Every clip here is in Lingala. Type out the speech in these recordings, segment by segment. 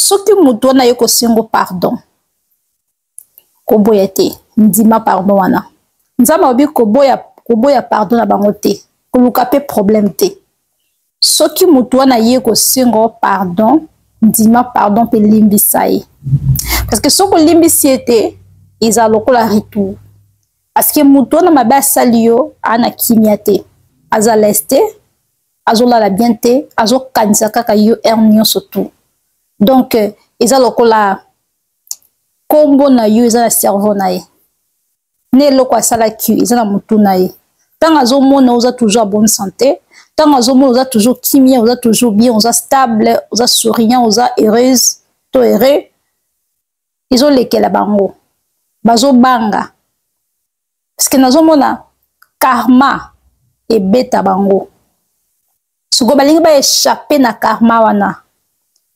Soki moto wana aye kosengo pardon, koboya te, ndima pardon wana. Nzambe alobi koboya, koboya pardon na bango te, koluka mpe problème te. Soki moto wana aye kosengo pardon, ndima pardon mpe limbisa ye, parce que soki olimbisi ye te, eza lokola retour, parce que moto wana mabe asali yo, ana kimia te, aza leste te, azolala bien te, azokanisa kaka yo heure nyonso tout. Donc eza lokola kombo na yo eza na cerveau na ye, na eloko asalaki eza na motu na ye. Ntango azomona oza toujours à bonne santé, ntango azomona oza toujours kimia, oza toujours bien, oza stable, oza souriant, oza heureuse to heureux, ezolekela bango, bazobanga, parce que nazomona karma ebeta bango. Sikoyo balingi baéchappe na karma wana,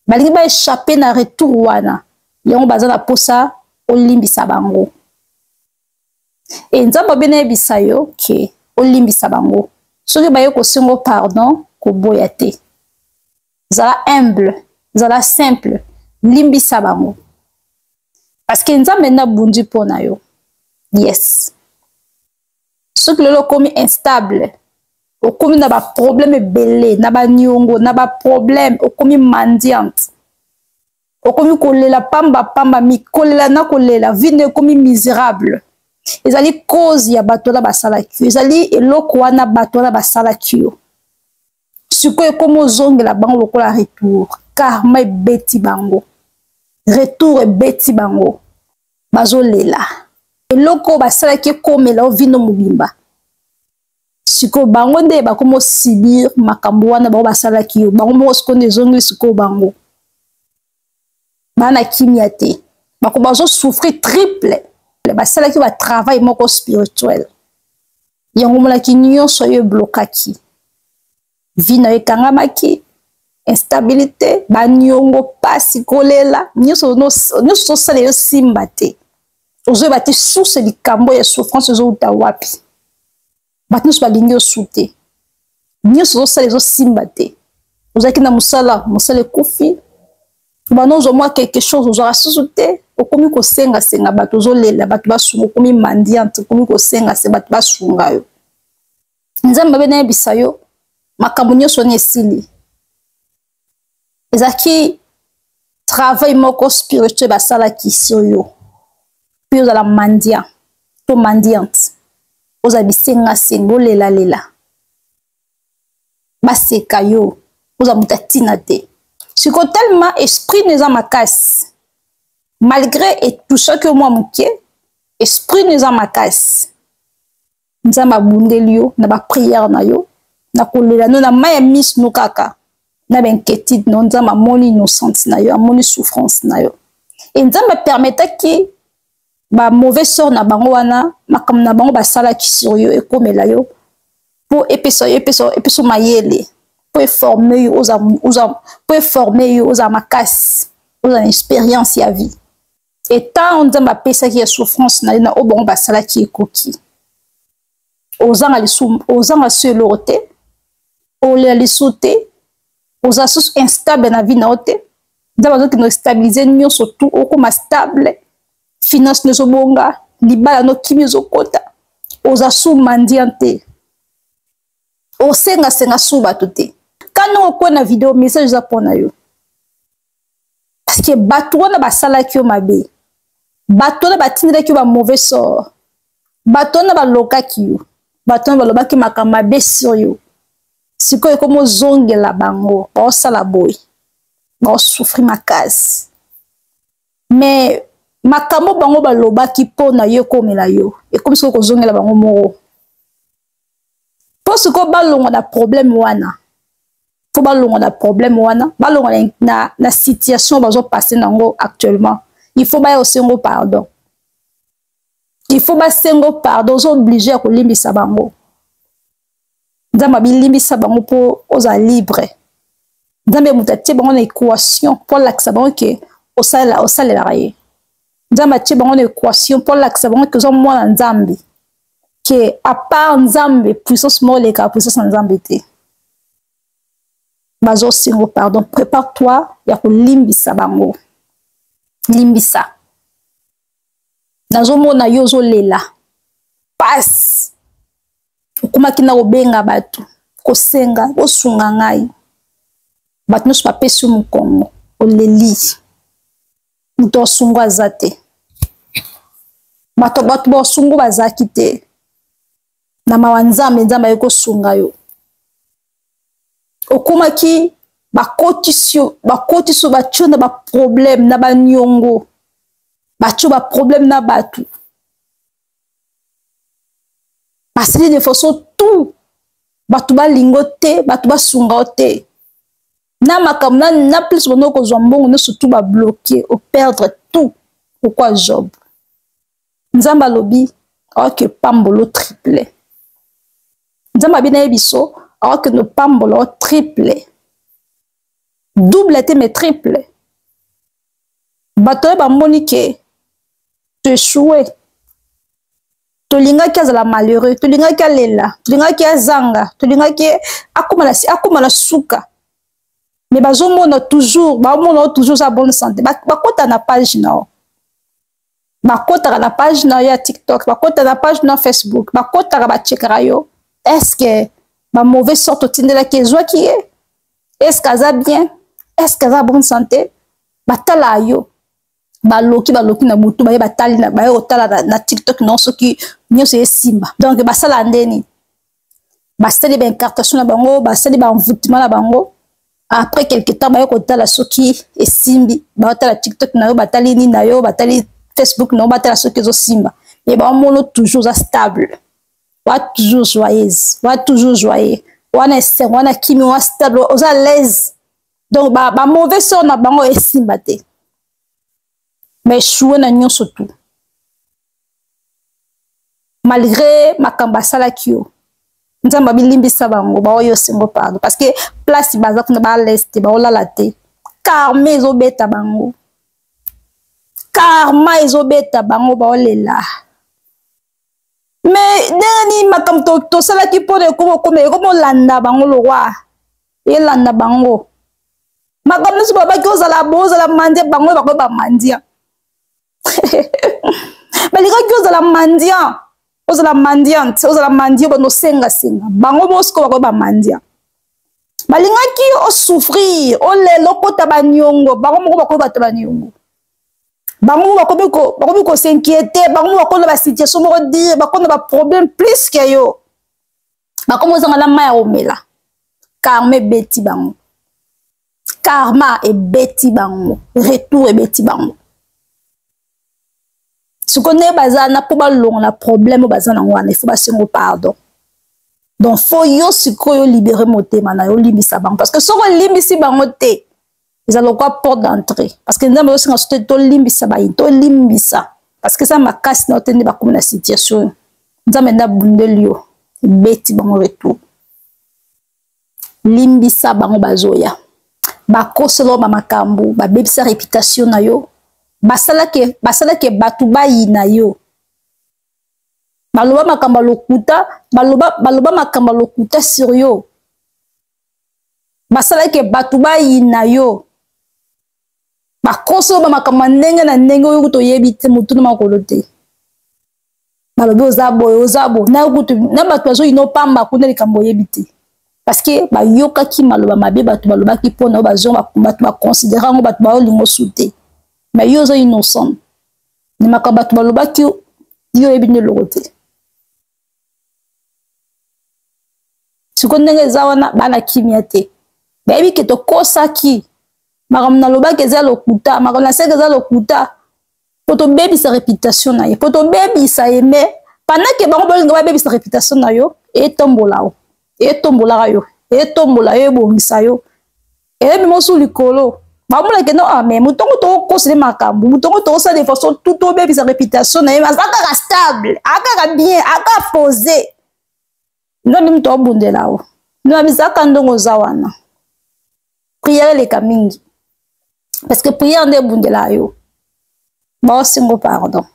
balingi baéchappe na retour wana, yango baza na posa olimbisa bango. E Nzambe abe nayebisa yo ke olimbisa bango. Soki baye kosengo pardon, koboya te, zala humble, zala simple, limbisa bango, parce que Nzambe nde abundi mpo na yo. Yes, soki lelo okomi instable, okomi na baproblème ebele, na baniongo, na baproblème, okomi mendiante, okomi kolela pamba pamba, mikolela na kolela, vie nde ekomi misérable, ezali cause ya bato wana basalaki yo, ezali eloko wana bato wana basalaki yo. Sikoyo ekomi ozongela bango lokola retour, karma ebeti bango, retour ebeti bango, bazolela eloko basalaki ekomela o vino mobimba. Sikoyo bango nde bakomi osibir makambo wana bango basalaki yo, bango moko sikoyo nde ezongeli. Sikoyo bango bana kimia te, bako bazosouffrir triple. Basalaki batravail moko spirituel, yango omonaki nyonso oyo eblokaki vie na yo, ekangamaki, instabilité, baniongo, pasi, kolela nyonso nyonso osala yo simba te, ozoyeba te source likambo ya souffrance ezouta wapi. Bato nyonso balingi osu te, nyonso ozosala ezosimba te. Ozalaki na mosala, mosala ekufi, bana ozwa mwa quelque chose, ozwaka susu te, okomi kosengasenga bato, ozolela bato basunga, okomi mendiante, okomi kosengasenga bato basunga yo. Nzambe abe nayebisa yo, makambo nyonso wana esili. Ezalaki travail moko spirituel basalaki sur yo mpe ozala mendiant to mendiante, ozala bisengasenga, olelalela, baseka yo, oza moto atina te. Sikoyo tellement esprit no eza makasi, malgré etouchaki yo mwa moke, esprit no eza makasi. Nzambe abundeli yo na baprière na yo, na kolela no, na mai ya miso no, kaka na bainquiétude no. Nzambe amoni innocente na yo, amoni souffrance na yo, e Nzambe apermetaki bamauvais sort na bango wana, makambo na bango basalaki sur yo ekomela yo, mpo epesa yo, epesa mayele, mpo eforme yo, mpo eforme yo ozala makasi, ozala na expérience ya vie. Etant Nzambe apesaki ya souffrance na yo na oyo bango basalaki ekoki, ozanga lisumu, ozanga so eloko te, olela lisusu te, oza susu instable na vie na yo te. Nzambe azokende ostabilize nyonso tu, okóma stable, finance no ezobonga, libala no kimi ezokota, oza su mendiant te, osengasenga su bato te. Kani okwe na video, message eza mpo na yo, parce que bato wana basalaki yo mabe, bato wana batindelaki yo bamauvais sort, bato wana balokaki yo, bato wana balobaki makambo mabe sur yo. Sikoyo ekomi ozongela bango, baosala boye, baosouffrir makasi, mais makambo bango balobaki mpo na yo ekomela yo, ekomi sikoyo kozongela bango moko. Mpo sikoyo balongwa na problème wana, fo balongwa na problème wana, balongwa na situation bazopase nango actuellement, il faut baya osengo pardon, il faut basengo pardon. Oza obligé ya kolimbisa bango. Nzambe abilimbisa bango mpo ozala libre. Nzambe moto atie bango na équation mpo alakisa bango ke osalelaka ye. Nzambe atie bango na équation mpo alakisa bango ke oza mwana Nzambe, ke à part Nzambe, puissance moko elekaka puissance na Nzambe te. Bazosengo pardon, prépare toi ya kolimbisa bango. Limbisa. Nazomona yo ozolela pasi, okomaki na kobenga bato kosenga kosunga ngai, bato nyonso bapesi yo mokongo, oleli, moto asungo aza te, bato basungo bazalaki te. Na mawa Nzambe, Nzambe aye kosunga yo. Okomaki bakotisi yo, bakotisi yo, batio na baproblème na baniongo, batio baproblème na bato, basali de façon tout bato balingo te, bato basunga yo te na makambo na plus bando kozwa mbongo nyonso tout babloke, operdre tout. Pourquoi Job? Nzambe alobi aoke pambolo triple. Nzambe abi nayebi so aokende opambola o triple, double te mais triple. Bato oyo bamoni ke toechoue, tolingaki azala malheureux, tolingaki alela, tolingaki azanga, tolingaki akoma na suka, mais bazomona toujours, baomona o toujours oza bonne santé. Bakota na page na yo, bakotaka na page na yo ya TikTok, bakota na page na Facebook, bakotaka, bachekaka yo, est-ce bamauvais sorte otindelaki ezwaki ye, est-ce aza bien, est-ce aza bonne santé. Batala yo, baloki, baloki na butu, baye batali, baye kotala na TikTok na soki nyonso esimba. Donc basala ndeni, basali baincantation na bango, basali baenvoûtement na bango. Après quelque temps, baye kotala soki esimbi. Batala TikTok na yo, batali nini na yo, batali Facebook na yo, batala soki ezosimba. Me baomona toujours oza stable, wa toujours joyeuse, wa toujours joyeux, wana esengo, wana kimi, wa stable, oza à l'aise. Donc bamauvais ba sort na bango esimba te, baéchoué na nyonso tout, malgré makambo asalaki yo. Nzambe abilimbisa bango, baoyo osengo pardon, parce que place baza kuna balese te, baolala te, karma ezobeta bango, karma ezobeta bango, baolela. Mais ndenge nini makambo tosalaki mpona ekoma okoma, ekoma olanda bango, lokwa elanda bango. Makambo nyonso babaki ozala bo, ozala mendiant, bango bakoyi bamendiant. Balingaki ozala mendiant, ozala mendiante, ozala mendiant, bando osengasenga, bango bosiko bakoyi bamendiant. Balingaki osouffrir, olela, okota baniongo, bango moko bakoyi bato baniongo. Bango bakomi kos'inquiéter, bango moko bakona basituation moko dire, bakona baproblème plus ke yo, bakomi ozanga na mai ya komela. Karma ebeti bango, karma ebeti bango, retour ebeti bango. Sikoyo ndenge baza na mpo balongola problème oyo baza nango wana, ifo basengo pardon. Donc faut yo sikoyo libérer motema na yo, olimbisa bango, parce que soki olimbisi bango te, eza lokwa porte d'entrée, parce que Nzambe osenga so te tolimbisa bayi, tolimbisa, parce que eza makasi na yo te nde bakomi na situation oyo. Nzambe nde abundeli yo, ebeti bango retour. Limbisa bango, bazoya bakosela bamakambo, babebisa réputation na yo, basalaki, basalaki bato bayina yo, baloba makambo ya lokuta, baloba, baloba makambo ya lokuta sur yo, basalaki bato bayina yo, bakoso bamakambo ya ndenge na ndenge oyo kutu oyebi te, motu na makolo te. Balobi oza boye, oza boye, na kutu na bato bazoyina opamba kuna, likambo oyebi te, parce que bayokaki maloba mabe bato balobaki mpona oyo bazonga, bato baconsidérer yango, bato baolinga osu te. Mais yo oza innocent na makambo bato balobaki, yo oyebi nde eloko te. Sikoyo ndenge eza wana, bana kimia te, bayebi ke tokosaki, makambo nalobaki eza lokuta, makambo nasalaki eza lokuta mpo tobebisa réputation na ye, mpo tobebisa ye. Mais pendant ke bango balinga babebisa réputation na yo, etombola yo, etombolaka yo, etombola yo, ebongisa yo, eyebi mosu likolo. Bamonake no, ah, mais motongo tokosele makambo, motongo tokosala de façon tout tobebisa réputation na ye, aza kaka stable, akaka bien, aka posé. Nzambe moto abundela o no bizaka ndongo oza wana. Prière eleka mingi, parce que prière nde ebundela yo. Baosengo pardon,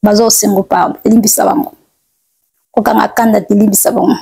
bazosengo pardon, elimbisa bango, kokanga kanda te, limbisa bango.